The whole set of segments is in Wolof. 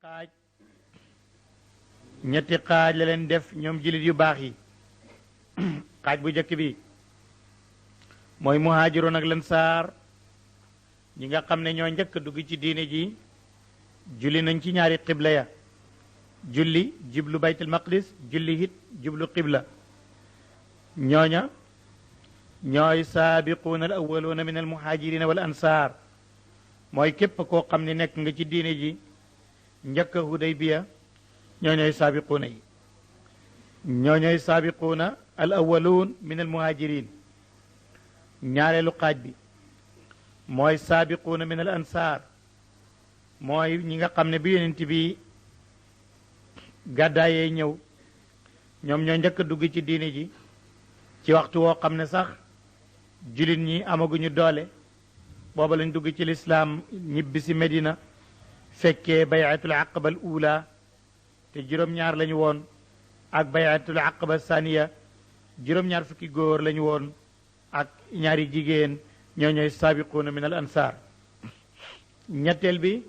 xaaj ñetti xaaj la leen def ñoom jullit yu baax yi xaaj bu njëkk bi mooy muhaajiroon ak lansaar ñi nga xam ne ñoo njëkk dugg ci diine ji julli nañ ci ñaari xibla ya julli jublu baytul maqdis julli hit jublu xibla ñooña ñooy saabiquuna al awwaluuna min al muhaajirina wal ansaar mooy képp koo xam ne nekk nga ci diine ji njëkk a Hudaybiya ñooñooy saabiquuna yi ñooñooy saabiquuna al awwaluun min al muhajirin ñaareelu xaaj bi mooy saabiquuna min al ansaar mooy ñi nga xam ne bi yonent bi gàddaayee ñëw ñoom ñoo njëkk a dugg ci diine ji ci waxtu woo xam ne sax jullit ñi amaguñu doole booba lañ dugg ci lislaam ñibbi si Medina fekkee bayatul aqaba al ula te juróom-ñaar lañu woon ak bayatul aqaba saniya juróom-ñaar fukki góor lañu woon ak ñaari jigéen ñoo ñooy saabiquuna min al ansaar ñetteel bi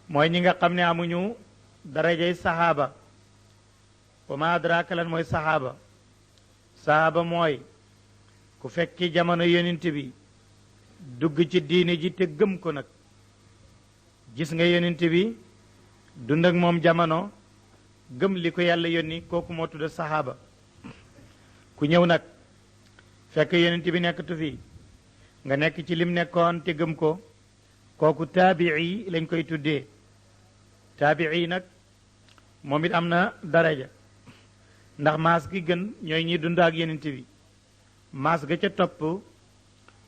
mooy ñi nga xam ne amuñu darajay sahaaba wa ma adraka lan mooy sahaaba sahaaba mooy ku fekki jamono yonent bi dugg ci diine ji te gëm ko nag gis nga yonent bi dund ak moom jamono gëm li ko yàlla yónni kooku moo tudd sahaaba ku ñëw nag fekk yonent bi nekkatu fi nga nekk ci lim nekkoon te gëm ko kooku taabii lañ koy tuddee taabii nag moom it am na daraja ndax maas gi gën ñooy ñi dund ak yonent bi maas ga ca topp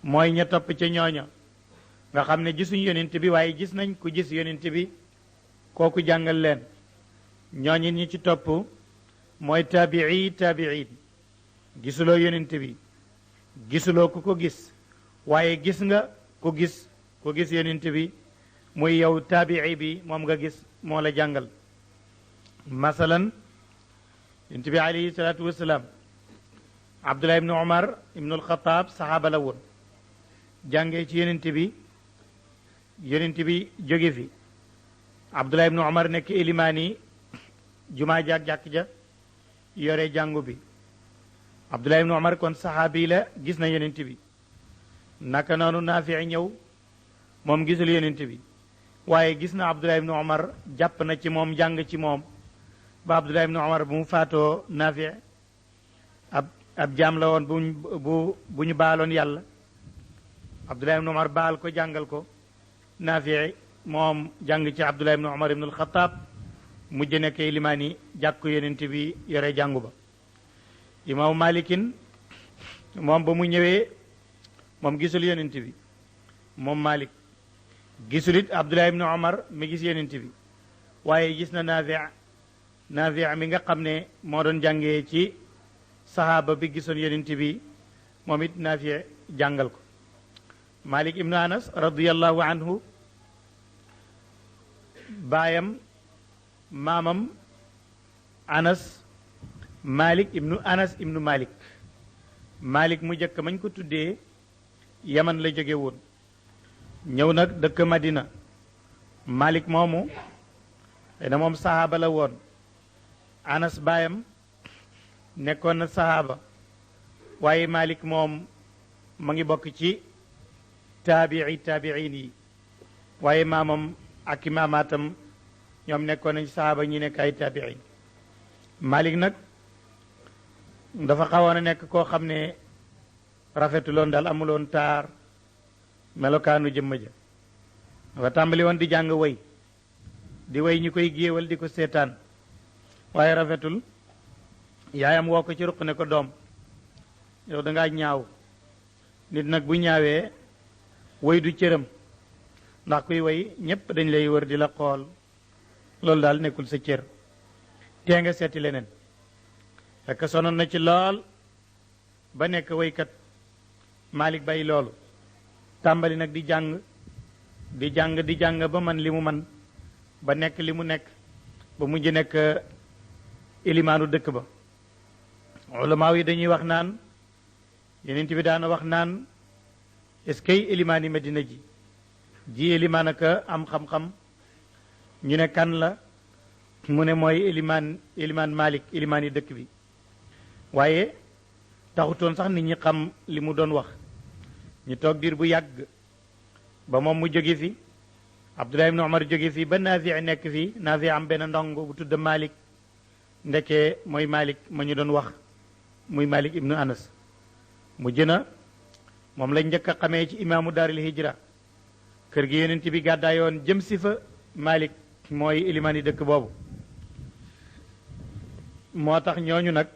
mooy ña topp ca ñooña nga xam ne gisuñ yonent bi waaye gis nañ ku gis yonent bi kooku jàngal leen ñooñu ñi ci topp mooy taabiin gisuloo yonent bi gisuloo ku ko gis waaye gis nga ku gis yonent bi muy yow taabii bi moom nga gis moo la jàngal masalan yonent bi alayhi salaatu wasalaam abdullah ibnu umar ibnu alxataab saxaaba la woon jàngee ci yonent bi jóge fi abdullah ibnu umar nekk élimaani jumaa jaak jàkk ja yore jàngu bi abdullah ibnu umar kon saxaabi la gis na yonent bi naka noonu naafi ñëw moom gisul yonent bi waaye gis na abdullah ibnu umar jàpp na ci moom jàng ci moom ba abdullah ibnu umar bu mu faatoo naafi ab jaam la woon bu ñu baaloon yàlla abdullah ibnu umar baal ko jàngal ko naafi moom jàng ci abdullah ibnu umar ibnu alxataab mujj nekk limaani jàkku yonent bi yore jàngu ba imaamu malikin moom ba mu ñëwee moom gisul yonent bi moom malik gisul it abdullah ibnu umar mi gis yonent bi waaye gis na naafi mi nga xam ne moo doon jàngee ci sahaaba bi gisoon yonent bi moom it naafi jàngal ko malik ibnu anas radiallahu anhu baayam maamam anas malik ibnu malik mu jëkk mañ ko tuddee yaman la jóge woon ñëw nag dëkk madina malik moomu xëy na moom sahaaba la woon anas baayam nekkoon na sahaaba waaye malik moom ma ngi bokk ci taabiin yi waaye maamam ak i maamaatam ñoom nekkoon nañ sahaaba ñi nekk ay taabiin malik nag dafa xawoon a nekk koo xam ne rafetuloon daal amuloon taar melokaanu jëmm ja dafa tàmbali woon di jàng way di way ñi koy géewal di ko seetaan waaye rafetul yaayam woo ko ci ruq ne ko doom yow dangaa ñaaw nit nag bu ñaawee way du cëram ndax kuy way ñépp dañ lay wër di la xool loolu daal nekkul sa cër tee nga seeti leneen fekk sonoon na ci lool ba nekk waykat Malik bàyyi loolu tàmbali nag di jàng ba man li mu man ba nekk li mu nekk ba mujj nekk ilimaanu dëkk ba ulamaaw yi dañuy wax naan yeneen bi daana wax naan est-ce que ilimaani Medina ji ilimaan aka am xam-xam ñu ne kan la mu ne mooy ilimaan Malik ilimaan yi dëkk bi waaye taxutoon sax nit ñi xam li mu doon wax ñu toog diir bu yàgg ba moom mu jóge fi Abdullah ibn Umar jóge fi ba Naafi nekk fi Naafi am benn ndongo bu tudd Malik ndekee mooy Malik ma ñu doon wax muy Malik ibnu Anas mu jëna moom lañ njëkk a xamee ci imaamu daaril hijra kër gi yonent bi gàddaayoon jëm si fa Malik mooy ilimaan yi dëkk boobu moo tax ñooñu nag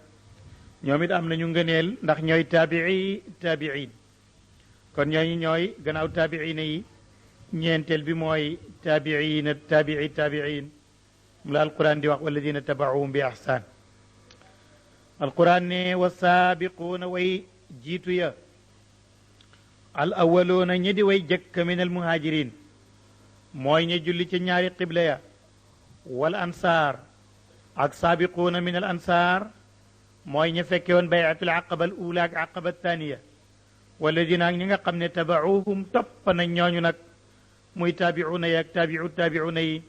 ñoom it am nañu ngëneel ndax ñooy taabiin kon ñooñu ñooy gannaaw taabiina yi ñeenteel bi mooy taabiin mu la alquran di wax walladina tabacuhum bi ihsaan alquran ne wa saabiquuna way jiitu ya al awwaluuna ñi di way jëkk min al muhajirin mooy ña julli ca ñaari qibla ya wal ansaar ak saabiquuna min al ansaar mooy ña fekke woon bay'atul aqaba al ula ak aqaba thaniya walladina ak ñi nga xam ne tabacuhum topp nañ ñooñu nag muy taabicuuna yi ak taabicuuna yi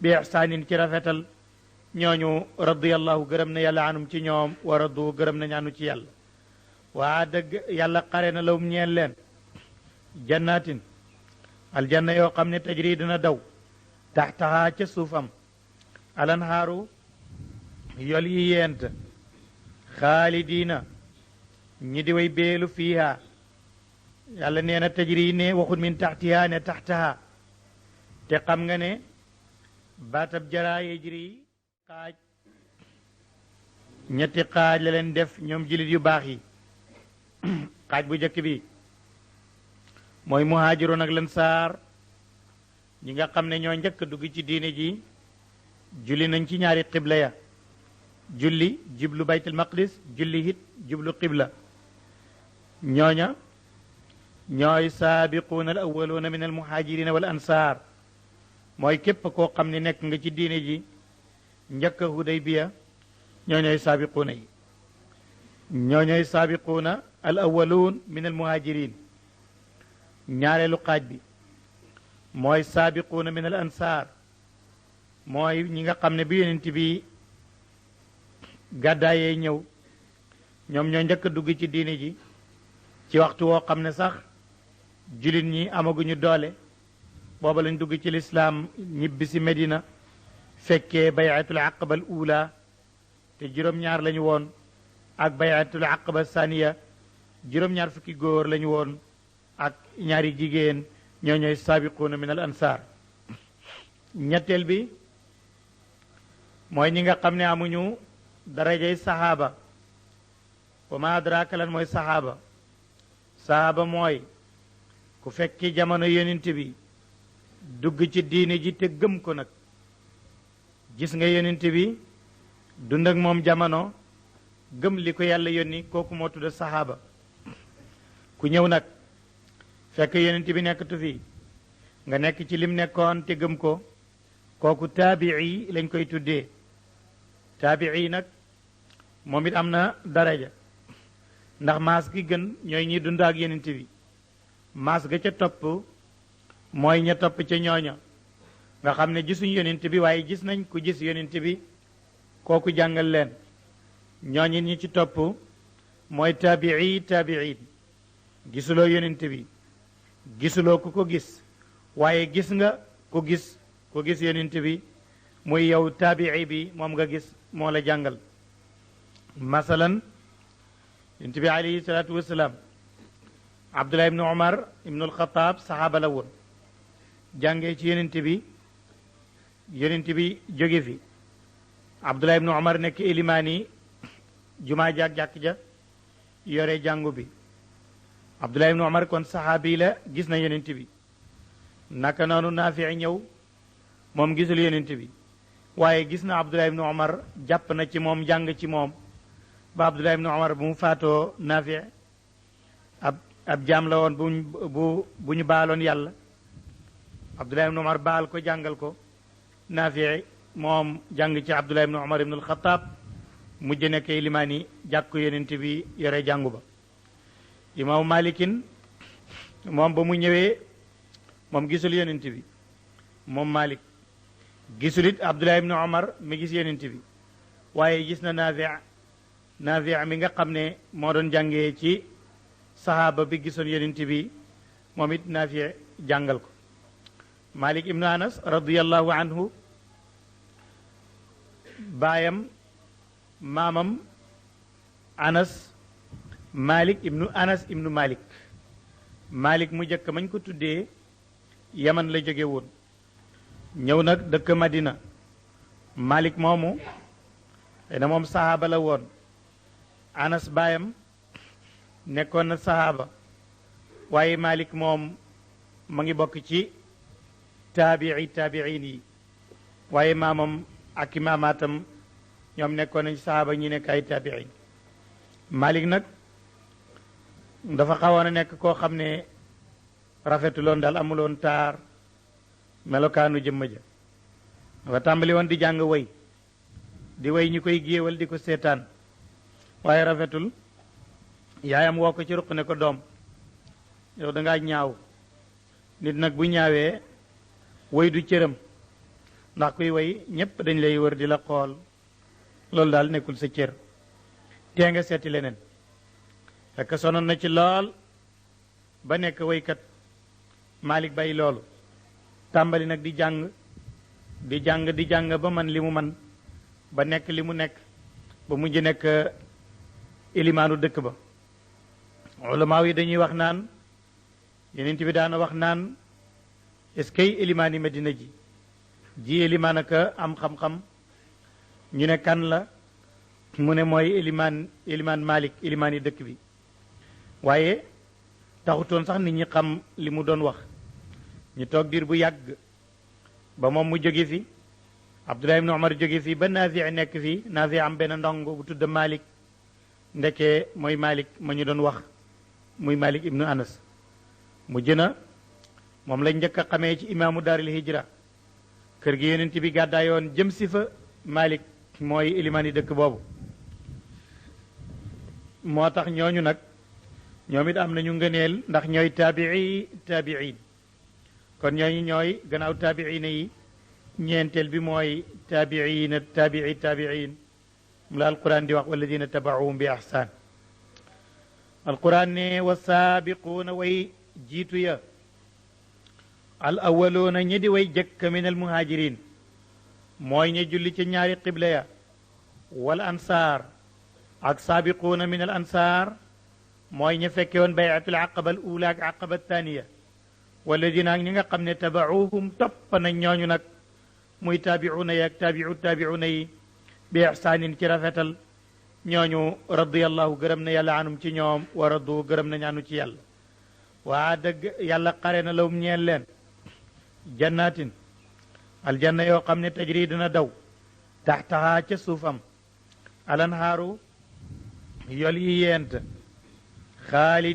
bi ihsaanin ci rafetal ñooñu radiyallahu gërëm na yàlla anum ci ñoom wa radu gërëm na ñaanu ci yàlla waa dëgg yàlla xare na lawum ñeel leen jannatin aljanna yoo xam ne tajri dina daw taxtahaa ca suufam alanhaaru yol yi yent xaalidiina ñi di way beelu fiiha yàlla nee na tajri ne waxut min taxtihaa ne taxtahaa te xam nga ne baatab jaraa yejri xaaj ñetti xaaj la leen def ñoom jilit yu baax yi xaaj bu njëkk bi mooy muhaajiroon ak lansaar ñi nga xam ne ñoo njëkk dugg ci diine ji julli nañ ci ñaari qibla ya julli jublu baytul maqdis julli hit jublu qibla ñooña ñooy saabiquuna al awwaluuna min al muhaajirina wal ansaar mooy képp koo xam ne nekk nga ci diine ji njëkk a Hudaybiya ñooñooy saabiquuna yi ñooñooy saabiquuna al awwaluun min al muhajirin ñaareelu xaaj bi mooy saabiquuna min al ansaar mooy ñi nga xam ne bi yonent bi gàddaayee ñëw ñoom ñoo njëkk a dugg ci diine ji ci waxtu woo xam ne sax jullit ñi amaguñu doole booba lañ dugg ci lislaam ñibbi si Medina fekkee bayatul aqaba al ula te juróom-ñaar lañu woon ak bayatul aqaba saniya juróom-ñaar fukki góor lañu woon ak ñaari jigéen ñoo ñooy saabiquuna min al ansaar ñetteel bi mooy ñi nga xam ne amuñu darajay saxaaba wa ma adraka lan mooy saxaaba saxaaba mooy ku fekki jamono yonent bi dugg ci diine ji te gëm ko nag gis nga yonent bi dund ak moom jamono gëm li ko yàlla yónni kooku moo tudd saxaaba ku ñëw nag fekk yonent bi nekkatu fi nga nekk ci lim nekkoon te gëm ko kooku taabii lañ koy tuddee taabii nag moom it am na daraja ndax maas gi gën ñooy ñi dund ak yonent bi maas ga ca topp mooy ña topp ca ñooña nga xam ne gisuñ yonent bi waaye gis nañ ku gis yonent bi kooku jàngal leen ñooñu ñi ci topp mooy taabiin gisuloo yonent bi gisuloo ku ko gis waaye gis nga ku gis yonent bi muy yow taabii bi moom nga gis moo la jàngal masalan yonent bi alayhi salaatu wasalaam Abdullah ibnu Umar ibnu alxataab saxaaba la woon jàngee ci yonent bi jóge fi Abdullah ibnu Umar nekk ilimaani jumaa jaak jàkk ja yore jàngu bi Abdullah ibnu Umar kon saxaabi la gis na yonent bi naka noonu Naafi ñëw moom gisul yonent bi waaye gis na Abdullah ibnu Umar jàpp na ci moom jàng ci moom ba Abdullah ibnu Umar bu mu faatoo Naafi ab jaam la woon bu ñu baaloon yàlla Abdullah ibnu Umar baal ko jàngal ko Naafi moom jàng ci Abdullah ibnu Umar ibnu alxataab mujj nekk limaani jàkku yonent bi yore jàngu ba imaamu Malikin moom ba mu ñëwee moom gisul yonent bi moom Malik gisulit Abdullah ibnu Omar mi gis yonent bi waaye gis na Naafi mi nga xam ne moo doon jàngee ci sahaaba bi gisoon yonent bi moom it Naafi jàngal ko Malik ibnu Anas radiyallahu anhu baayam maamam Anas Malik ibnu Anas ibnu Malik Malik mu jëkk mañ ko tuddee Yaman la jóge woon ñëw nag dëkk Madina Malik moomu xëy na moom sahaaba la woon Anas baayam nekkoon na sahaaba waaye Malik moom ma ngi bokk ci taabiin yi waaye maamam ak i maamaatam ñoom nekkoon nañ sahaaba ñi nekk ay taabiin Malik nag dafa xawoon a nekk koo xam ne rafetuloon daal amuloon taar melokaanu jëmm ja dafa tàmbali woon di jàng way di way ñi koy géewal di ko seetaan waaye rafetul yaayam woo ko ci ruq ne ko doom yow dangaa ñaaw nit nag bu ñaawee way du cëram ndax kuy way ñépp dañ lay wër di la xool loolu daal nekkul sa cër tee nga seeti leneen fekk sonoon na ci lool ba nekk waykat Malik bàyyi loolu tàmbali nag di jàng ba man li mu man ba nekk li mu nekk ba mujj nekk ilimaanu dëkk ba ulamaaw yi dañuy wax naan yeneen bi daana wax naan est-ce que ilimaani Madina ji ilimaan aka am xam-xam ñu ne kan la mu ne mooy ilimaan Malik ilimaan yi dëkk bi waaye taxutoon sax nit ñi xam li mu doon wax ñu toog diir bu yàgg ba moom mu jóge fi Abdullah ibn Umar jóge fi ba Naafi nekk fi Naafi am benn ndongo bu tudd Malik ndeke mooy Malik ma ñu doon wax muy Malik ibnu Anas mu jëna moom lañ njëkk a xamee ci imaamu daaril hijra kër gi yonent bi gàddaayoon jëm si fa Malik mooy ilimaani dëkk boobu moo tax ñooñu nag ñoom it am nañu ngëneel ndax ñooy taabiin kon ñooñu ñooy gannaaw taabiina yi ñeenteel bi mooy taabiin mu la alquran di wax walladina tabacuhum bi ihsan alquran ne wa saabiquuna way jiitu ya al awwaluuna ñi di way jëkk min al muhajirin mooy ña julli ci ñaari qibla ya wal ansaar ak saabiquuna min al ansaar mooy ña fekke woon bay'atul aqaba al ula ak aqaba thaniya walladina ak ñi nga xam ne tabacuhum topp nañ ñooñu nag muy taabicuuna yi ak taabicuuna yi bi ihsaanin ci rafetal ñooñu radiyallahu gërëm na yàlla anum ci ñoom wa radu gërëm na ñaanu ci yàlla waa dëgg yàlla xare na lawum ñeel leen jannatin aljanna yoo xam ne tajri dina daw taxtahaa ca suufam alanhaaru yol yi yent xaalidi